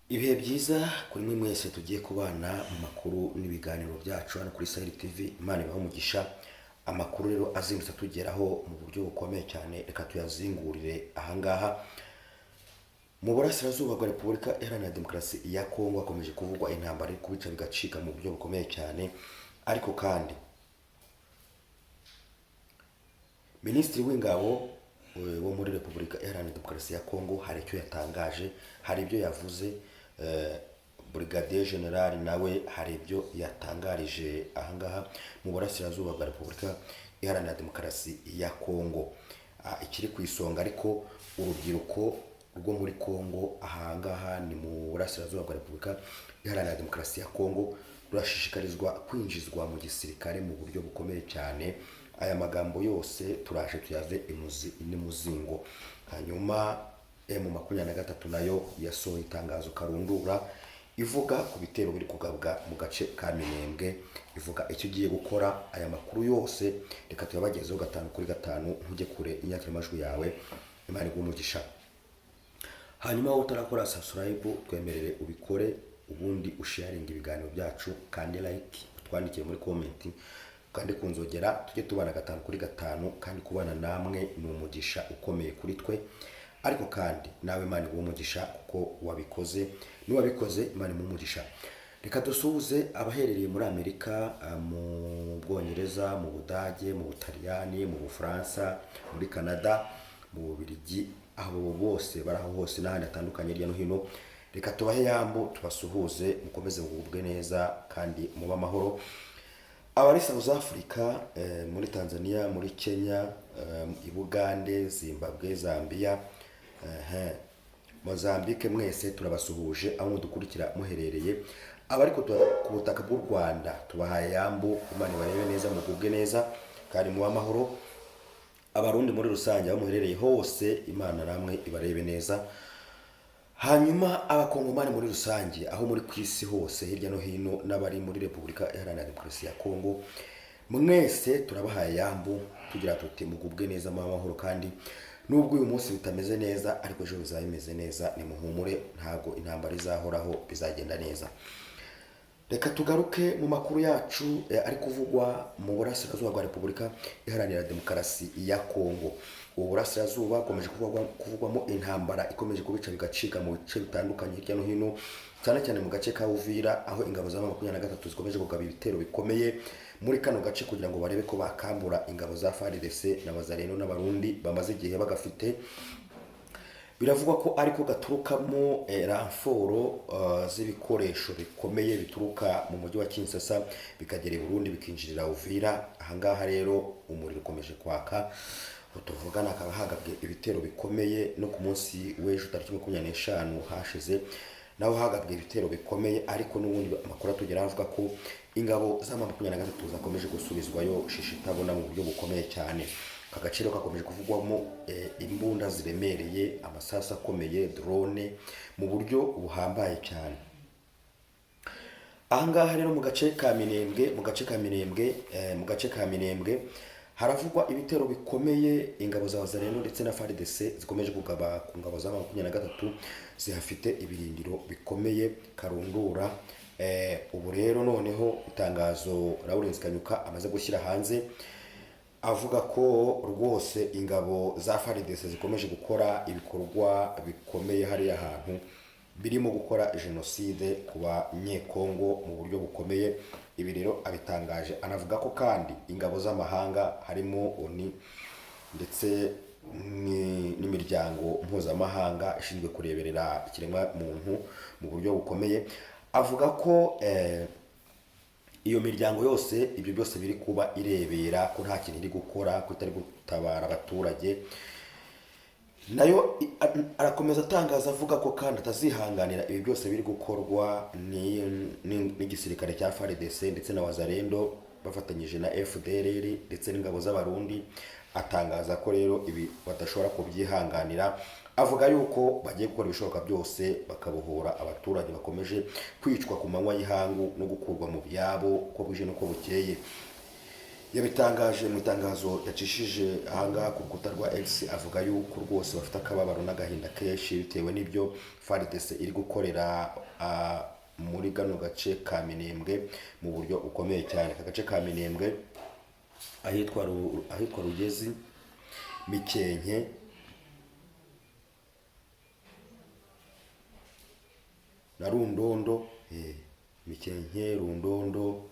Ibihe byiza kuri mwe mwese tugiye kubana mu makuru n'ibiganiro byacu hano kuri Sahel TV. Imana ibahe umugisha. Amakuru rero azindutse atugeraho mu buryo bukomeye cyane, reka tuyazingurire ahangaha. Mu burasirazuba bwa Repubulika Iharanira Demokarasi ya Kongo hakomeje kuvugwa intambara iri kubica bigacika mu buryo bukomeye cyane. Ariko kandi Minisitiri w'Ingabo wo muri Repubulika Iharanira Demokarasi ya Kongo hari icyo yatangaje, hari ibyo yavuze. Brigadier General nawe hari ibyo yatangarije ahangaha mu burasirazuba bwa Repubulika Iharanira Demokarasi ya Kongo. Ikiri ku isonga ariko, urubyiruko rwo muri Kongo, ahangaha ni mu burasirazuba bwa Repubulika Iharanira Demokarasi ya Kongo, rurashishikarizwa kwinjizwa mu gisirikare mu buryo bukomeye cyane. Aya magambo yose turaje tuyave imuzi n'imuzingo. Hanyuma M23 nayo yasohoye itangazo karundura ivuga ku bitero biri kugabwa mu gace ka Minembwe, ivuga icyo ugiye gukora. Aya makuru yose reka tuyabagezeho gatanu kuri gatanu. Ntujye kure inyakiramajwi yawe. Imana iguhe umugisha. Hanyuma wowe utarakora subscribe, twemerere ubikore, ubundi usharinga ibiganiro byacu, kandi like, utwandikire muri comment, kandi ku nzogera, tujye tubana gatanu kuri gatanu. Kandi kubana namwe ni umugisha ukomeye kuri twe. Ariko kandi nawe Imana iguhe umugisha kuko wabikoze. Niwabikoze, Imana imuhe umugisha. Reka dusuhuze abaherereye muri Amerika, mu Bwongereza, mu Budage, mu Butaliyani, mu Bufaransa, muri Canada, mu Bubiligi, abo bose bari aho hose n'ahandi hatandukanye hirya no hino. Reka tubahe yambu, tubasuhuze, mukomeze mugubwe neza kandi mube amahoro. Abari South Africa, muri Tanzania, muri Kenya, i Bugande, Zimbabwe, Zambia, Mozambique, mwese turabasuhuje aho mudukurikira muherereye. Abari ku butaka bw'u Rwanda tubahaye yambu. Imana ibarebe neza, mugubwe neza kandi mube amahoro. Abarundi muri rusange, aho muherereye hose, Imana namwe ibarebe neza. Hanyuma Abakongomani muri rusange, aho muri ku isi hose hirya no hino, n'abari muri Repubulika Iharanira Demokarasi ya Kongo, mwese turabahaye yambu, tugira tuti mugubwe neza, mube amahoro. Kandi nubwo uyu munsi bitameze neza, ariko ejo bizaba bimeze neza. Nimuhumure, ntabwo intambara izahoraho, bizagenda neza. Reka tugaruke mu makuru yacu ari kuvugwa mu burasirazuba bwa Repubulika Iharanira Demokarasi ya Kongo. Ubu burasirazuba bukomeje kuvugwamo intambara ikomeje kubica bigacika mu bice bitandukanye hirya no hino, cyane cyane mu gace ka Uvira, aho ingabo za 23 zikomeje kugaba ibitero bikomeye muri kano gace kugira ngo barebe ko bakambura ingabo za FARDC na Wazalendo n'Abarundi bamaze igihe bagafite. Biravugwa ko ariko gaturukamo renfort z'ibikoresho bikomeye bituruka mu mujyi wa Kinshasa, bikagera i Burundi, bikinjirira Uvira. Ahangaha rero umuriro ukomeje kwaka. Ubu tuvugana hakaba hagabwe ibitero bikomeye no ku munsi w'ejo tariki 25 hashize, naho hagabwe ibitero bikomeye. Ariko n'ubundi amakuru atugeraho avuga ko ingabo za 23 zakomeje gusubizwayo shishi itabona mu buryo bukomeye cyane. Aka gaciro kakomeje kuvugwamo imbunda ziremereye, amasasu akomeye, drone mu buryo buhambaye cyane. Ahangaha rero mu gace ka Minembwe, mu gace ka Minembwe, mu gace ka Minembwe haravugwa ibitero bikomeye ingabo za Wazalendo ndetse na FARDC zikomeje kugaba ku ngabo za 23 zihafite ibirindiro bikomeye karundura. Ubu rero noneho itangazo Lawrence Kanyuka amaze gushyira hanze avuga ko rwose ingabo za FARDC zikomeje gukora ibikorwa bikomeye hariya hantu, birimo gukora jenoside ku Banyekongo mu buryo bukomeye. Ibi rero abitangaje anavuga ko kandi ingabo z'amahanga, harimo ONU ndetse n'imiryango mpuzamahanga ishinzwe kureberera ikiremwamuntu mu buryo bukomeye, avuga ko iyo miryango yose ibyo byose biri kuba irebera, ko nta kintu iri gukora, ko itari gutabara abaturage. Nayo arakomeza atangaza avuga ko kandi atazihanganira ibi byose biri gukorwa n'igisirikare cya FARDC ndetse na Wazalendo bafatanyije na FDLR ndetse n'ingabo z'Abarundi. Atangaza ko rero ibi badashobora kubyihanganira, avuga yuko bagiye gukora ibishoboka byose bakabohora abaturage bakomeje kwicwa ku manywa y'ihangu no gukurwa mu byabo uko bwije n'uko bukeye. Yabitangaje mu itangazo yacishije ahangaha ku rukuta rwa X, avuga yuko rwose bafite akababaro n'agahinda kenshi bitewe n'ibyo FARDC iri gukorera muri gano gace ka Minembwe mu buryo bukomeye cyane. Aka gace ka Minembwe ahitwa Rugezi, Mikenke na Rundondo, Mikenke, Rundondo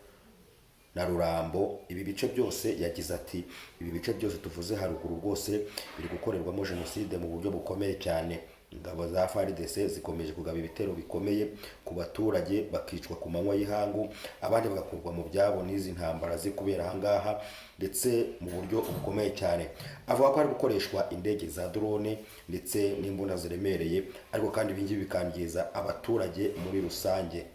na Rurambo, ibi bice byose, yagize ati ibi bice byose tuvuze haruguru rwose biri gukorerwamo jenoside mu buryo bukomeye cyane. Ingabo za FARDC zikomeje kugaba ibitero bikomeye ku baturage, bakicwa ku manywa y'ihangu, abandi bagakurwa mu byabo n'izi ntambara ziri kubera ahangaha, ndetse mu buryo bukomeye cyane. Avuga ko hari gukoreshwa indege za drone ndetse n'imbunda ziremereye, ariko kandi ibi ngibi bikangiza abaturage muri rusange.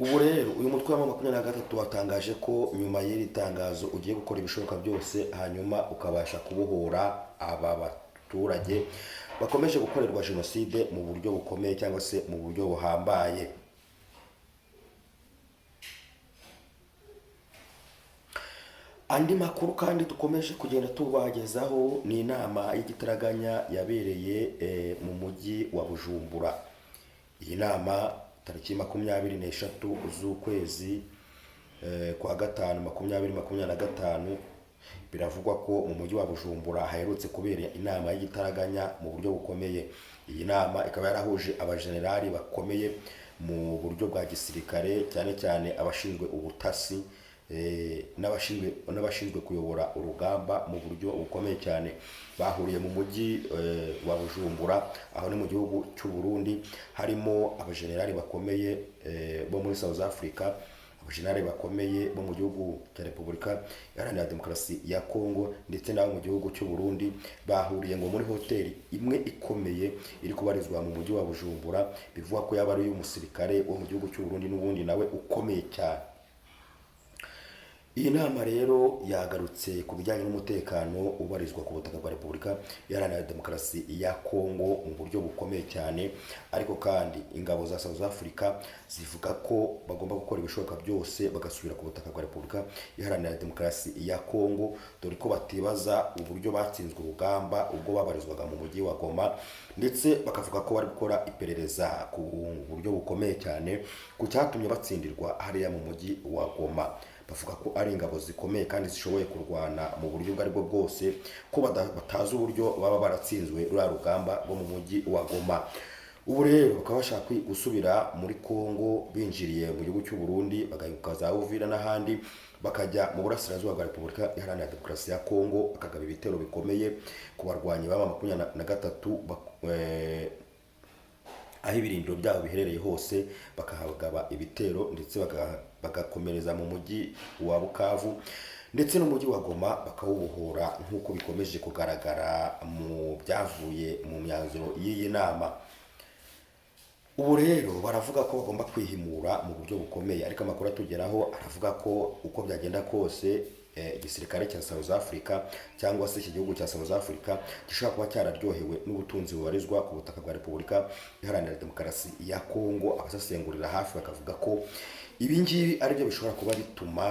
Ubu rero uyu mutwe wa 23 watangaje ko nyuma y'iri tangazo ugiye gukora ibishoboka byose, hanyuma ukabasha kubohora aba baturage bakomeje gukorerwa jenoside mu buryo bukomeye cyangwa se mu buryo buhambaye. Andi makuru kandi dukomeje kugenda tubagezaho ni inama y'igitaraganya yabereye mu mujyi wa Bujumbura. Iyi nama tariki 23 z'ukwezi kwa gatanu 2025, biravugwa ko mu mujyi wa Bujumbura haherutse kubera inama y'igitaraganya mu buryo bukomeye. Iyi nama ikaba yarahuje abajenerali bakomeye mu buryo bwa gisirikare, cyane cyane abashinzwe ubutasi n'abashinzwe kuyobora urugamba mu buryo bukomeye cyane. Bahuriye mu mujyi wa Bujumbura, aho ni mu gihugu cy'u Burundi. Harimo abajenerali bakomeye bo muri South Africa, abajenerali bakomeye bo mu gihugu cya Repubulika Iharanira Demokarasi ya Kongo, ndetse n'abo mu gihugu cy'u Burundi. Bahuriye ngo muri hoteli imwe ikomeye iri kubarizwa mu mujyi wa Bujumbura, bivugwa ko yaba ari iy'umusirikare wo mu gihugu cy'u Burundi n'ubundi nawe ukomeye cyane. Iyi nama rero yagarutse ku bijyanye n'umutekano ubarizwa ku butaka bwa Repubulika Iharanira Demokarasi ya Kongo mu buryo bukomeye cyane. Ariko kandi ingabo za South Africa zivuga ko bagomba gukora ibishoboka byose bagasubira ku butaka bwa Repubulika Iharanira Demokarasi ya Kongo, dore ko batibaza uburyo batsinzwe urugamba ubwo babarizwaga mu mujyi wa Goma, ndetse bakavuga ko bari gukora iperereza ku buryo bukomeye cyane ku cyatumye batsindirwa hariya mu mujyi wa Goma. Bavuga ko ari ingabo zikomeye kandi zishoboye kurwana mu buryo ubwo aribwo bwose, ko batazi uburyo baba baratsinzwe ruriya rugamba rwo mu mujyi wa Goma. Ubu rero bakaba bashaka gusubira muri Kongo binjiriye mu gihugu cy'u Burundi, bagahinguka za Uvira n'ahandi, bakajya mu burasirazuba bwa Repubulika Iharanira Demokarasi ya Kongo, bakagaba ibitero bikomeye ku barwanyi baba 23 aho ibirindiro byabo biherereye hose, bakahagaba ibitero, ndetse bagakomereza mu mujyi wa Bukavu ndetse n'umujyi wa Goma bakawubohora, nk'uko bikomeje kugaragara mu byavuye mu myanzuro y'iyi nama. Ubu rero baravuga ko bagomba kwihimura mu buryo bukomeye, ariko amakuru atugeraho aravuga ko uko byagenda kose igisirikare cya South Africa cyangwa se iki gihugu cya South Africa gishobora kuba cyararyohewe n'ubutunzi bubarizwa ku butaka bwa Repubulika Iharanira Demokarasi ya Kongo. Abasesengurira hafi bakavuga ko ibi ngibi ari byo bishobora kuba bituma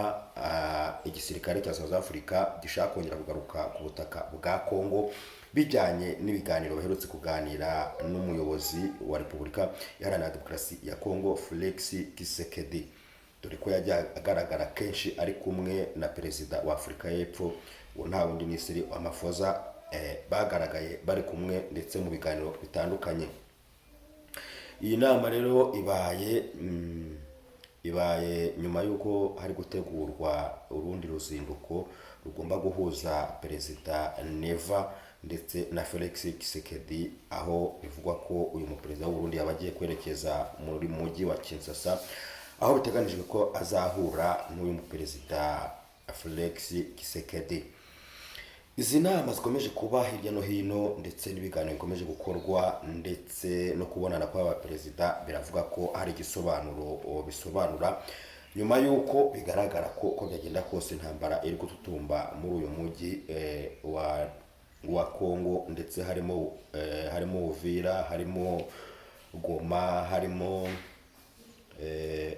igisirikare cya South Africa gishaka kongera kugaruka ku butaka bwa Kongo, bijyanye n'ibiganiro baherutse kuganira n'umuyobozi wa Repubulika Iharanira Demokarasi ya Kongo, Felix Tshisekedi, dore ko yajya agaragara kenshi ari kumwe na perezida wa Afurika y'Epfo, uwo nta wundi ni Cyril Ramaphosa. Bagaragaye bari kumwe ndetse mu biganiro bitandukanye. Iyi nama rero ibaye nyuma y'uko hari gutegurwa urundi ruzinduko rugomba guhuza perezida Neva ndetse na Felix Tshisekedi, aho bivugwa ko uyu muperezida w'u Burundi yaba agiye kwerekeza muri mujyi wa Kinshasa, aho biteganijwe ko azahura n'uyu muperezida Felix Tshisekedi. Izi nama zikomeje kuba hirya no hino ndetse n'ibiganiro bikomeje gukorwa ndetse no kubonana kw'aba perezida, biravuga ko hari igisobanuro bisobanura nyuma y'uko bigaragara ko uko byagenda kose intambara iri gututumba muri uyu mujyi wa Kongo, ndetse harimo Uvira, harimo Goma, harimo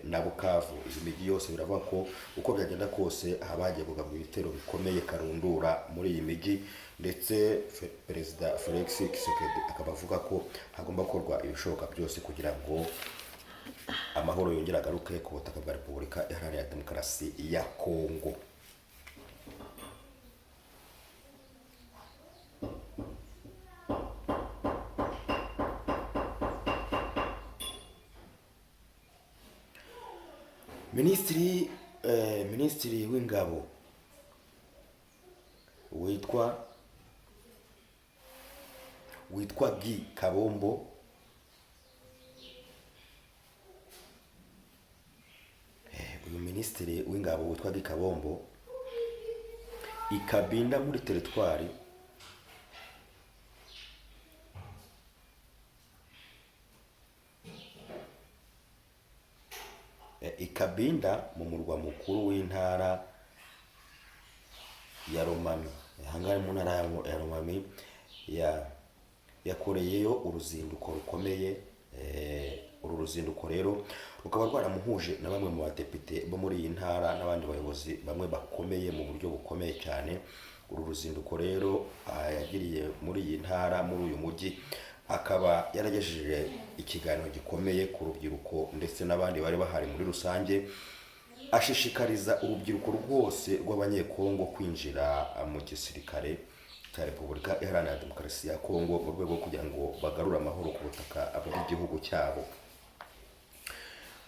na Bukavu. Iyi mijyi yose biravuga ko uko byagenda kose haba hagiye kugabwa ibitero bikomeye karundura muri iyi mijyi, ndetse Perezida Felix Tshisekedi akaba avuga ko hagomba gukorwa ibishoboka byose kugira ngo amahoro yongere agaruke ku butaka bwa Repubulika Iharanira Demokarasi ya Kongo. Minisitiri w'ingabo witwa Guy Kabombo uyu minisitiri w'ingabo witwa Guy Kabombo i Kabinda muri teritwari i Kabinda mu murwa mukuru w'intara ya Romami, ahangaha mu ntara ya Romami yakoreyeyo uruzinduko rukomeye. Uru ruzinduko rero rukaba rwaramuhuje na bamwe mu badepite bo muri iyi ntara n'abandi bayobozi bamwe bakomeye mu buryo bukomeye cyane. Uru ruzinduko rero yagiriye muri iyi ntara, muri uyu mujyi, akaba yaragejeje ikiganiro gikomeye ku rubyiruko ndetse n'abandi bari bahari muri rusange, ashishikariza urubyiruko rwose rw'Abanyekongo kwinjira mu gisirikare cya Repubulika Iharanira Demokarasi ya Kongo mu rwego rwo kugira ngo bagarure amahoro ku butaka bw'igihugu cyabo.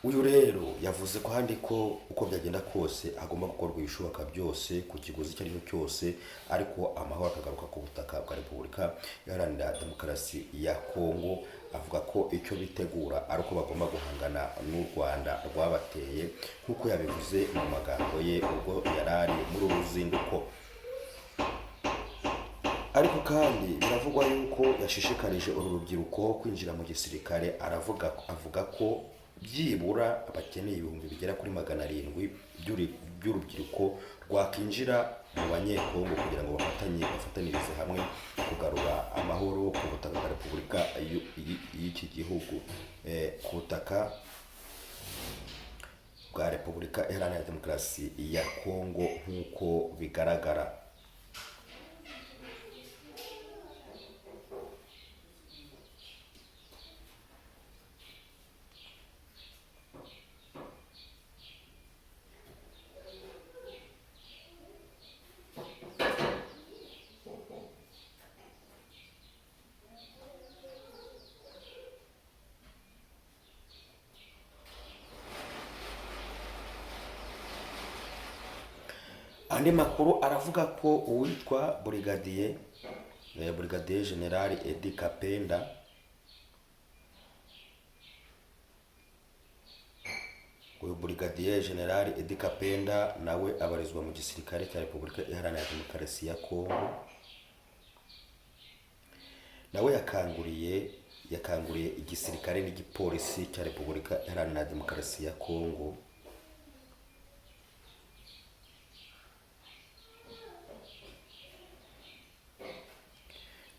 Uyu rero yavuze ko handi ko uko byagenda kose hagomba gukorwa ibishoboka byose ku kiguzi icyo ari cyo cyose, ariko amahoro akagaruka ku butaka bwa Repubulika Iharanira Demokarasi ya Kongo. Avuga ko icyo bitegura ari uko bagomba guhangana n'u Rwanda rwabateye, nk'uko yabivuze mu magambo ye ubwo yari ari muri uru ruzinduko. Ariko kandi biravugwa yuko yashishikarije uru rubyiruko kwinjira mu gisirikare, avuga ko byibura bakeneye ibihumbi bigera kuri 700 by'urubyiruko rwakinjira mu Banyekongo kugira ngo bafatanirize hamwe kugarura amahoro ku butaka bwa Repubulika y'iki gihugu, ku butaka bwa Repubulika Iharanira Demokarasi ya Kongo nk'uko bigaragara. Andi makuru aravuga ko uwitwa Brigadier General Eddy Kapenda uyu Brigadier General Eddy Kapenda nawe abarizwa mu gisirikare cya Repubulika Iharanira Demokarasi ya Kongo, nawe yakanguriye igisirikare n'igipolisi cya Repubulika Iharanira Demokarasi ya Kongo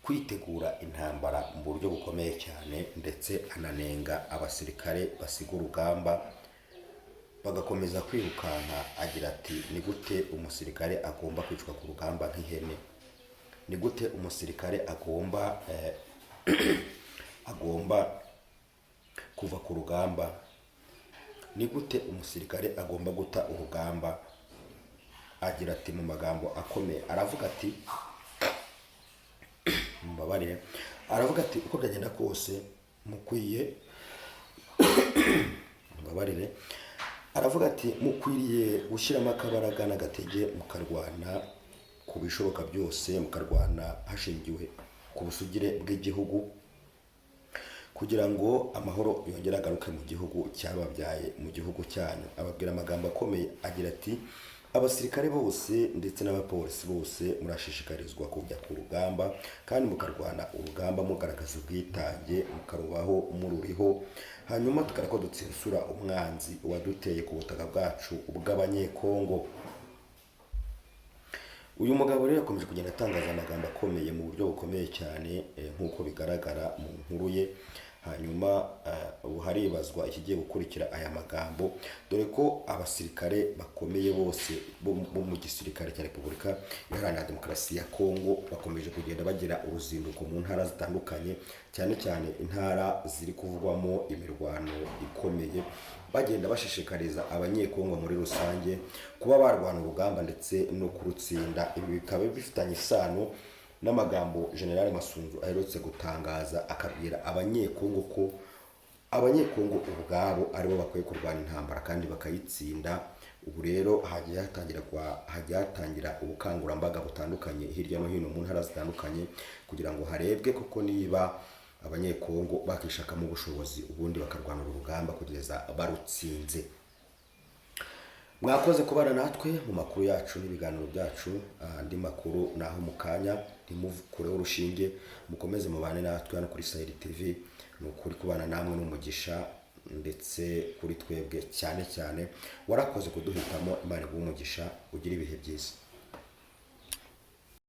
kwitegura intambara mu buryo bukomeye cyane, ndetse ananenga abasirikare basiga urugamba bagakomeza kwirukanka, agira ati: ni gute umusirikare agomba kwicwa ku rugamba nk'ihene? Ni gute umusirikare agomba kuva ku rugamba? Ni gute umusirikare agomba guta urugamba? Agira ati mu magambo akomeye, aravuga ati mumbabarire, aravuga ati uko byagenda kose mukwiye, mumbabarire, aravuga ati mukwiriye gushyiramo akabaraga n'agatege, mukarwana ku bishoboka byose, mukarwana hashingiwe ku busugire bw'igihugu, kugira ngo amahoro yongere agaruke mu gihugu cyababyaye, mu gihugu cyanyu. Ababwira amagambo akomeye agira ati abasirikare bose ndetse n'abapolisi bose murashishikarizwa kujya ku rugamba kandi mukarwana urugamba mugaragaza ubwitange, mukarubaho mururiho, hanyuma tukareka ko dutsensura umwanzi waduteye ku butaka bwacu bw'Abanyekongo. Uyu mugabo rero yakomeje kugenda atangaza amagambo akomeye mu buryo bukomeye cyane, nk'uko bigaragara mu nkuru ye. Hanyuma Ubu haribazwa ikigiye gukurikira aya magambo, dore ko abasirikare bakomeye bose bo mu gisirikare cya Repubulika Iharanira Demokarasi ya Kongo bakomeje kugenda bagira uruzinduko mu ntara zitandukanye, cyane cyane intara ziri kuvugwamo imirwano ikomeye, bagenda bashishikariza Abanyekongo muri rusange kuba barwana urugamba ndetse no kurutsinda. Ibi bikaba bifitanye isano n'amagambo General Masunzu aherutse gutangaza, akabwira Abanyekongo ko Abanyekongo ubwabo aribo bakwiye kurwana intambara kandi bakayitsinda. Ubu rero hagiye hatangira ubukangurambaga butandukanye hirya no hino mu ntara zitandukanye, kugira ngo harebwe koko niba Abanyekongo bakishakamo ubushobozi, ubundi bakarwana urugamba kugeza barutsinze. Mwakoze kubana natwe mu makuru yacu n'ibiganiro byacu. Andi makuru naho mu kanya, ntimukureho urushinge, mukomeze mubane natwe hano kuri Sayiri TV. Ni ukuri kubana namwe n'umugisha, ndetse kuri twebwe cyane cyane. Warakoze kuduhitamo, Imana iguhe umugisha, ugire ibihe byiza.